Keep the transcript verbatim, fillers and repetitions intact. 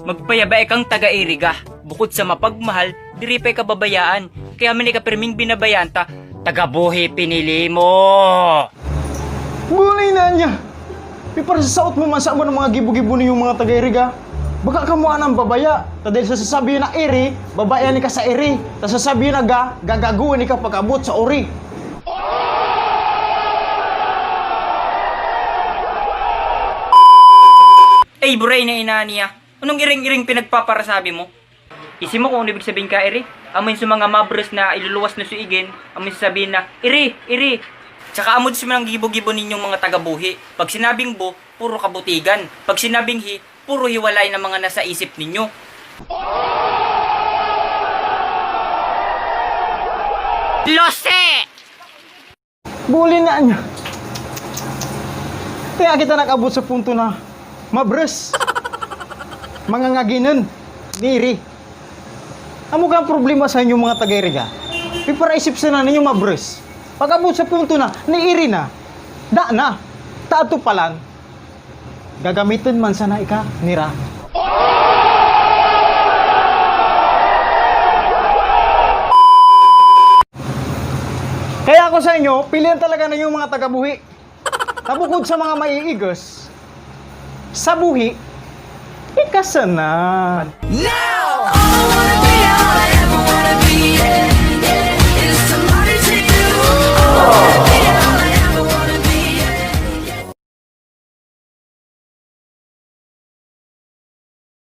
Magpayabae kang taga-iri ka. Bukod sa mapagmahal, diri pa ika babayaan. Kaya man ika pirming binabayaan ta, taga-buhi pinili mo. Bulay na niya! Piparsasaot mo man sa amo ng mga gibo-gibo ninyong mga taga-iri ka. Baka kamo anang babaya. Ta dahil sa sasabihin na iri, babaya ni ka sa iri. Ta sasabihin na ga, gagagoon ni ka pag-abot sa uri. Ay, buray na ina niya. Anong iring-iring pinagpaparasabi mo? Isi mo kung ano ibig sabihin ka iri? Amoy sa mga mabres na iluluwas na suigin, amoy sasabihin na, iri, iri. Tsaka amo sa mga gibo-gibo ninyong mga taga-buhi. Pag sinabing bu, puro kabutigan. Pag sinabing hi, puro hiwalay na mga nasa isip ninyo. Lose! Buli na niya. Kaya kita nag-abot sa punto na mabres. Mga ngaginan, diri. Amo ka ang problema sa inyong mga taga-iri ka. Piparaisip sana ninyo mabres. Pag-abot sa punto na, niiri na. Da na. Tato palan. Gagamiton man sana ika nira. Kaya ako sa inyo, pilihan talaga na yung mga taga-buhi. Tabukod sa mga maiigos, sa buhi, ika sana.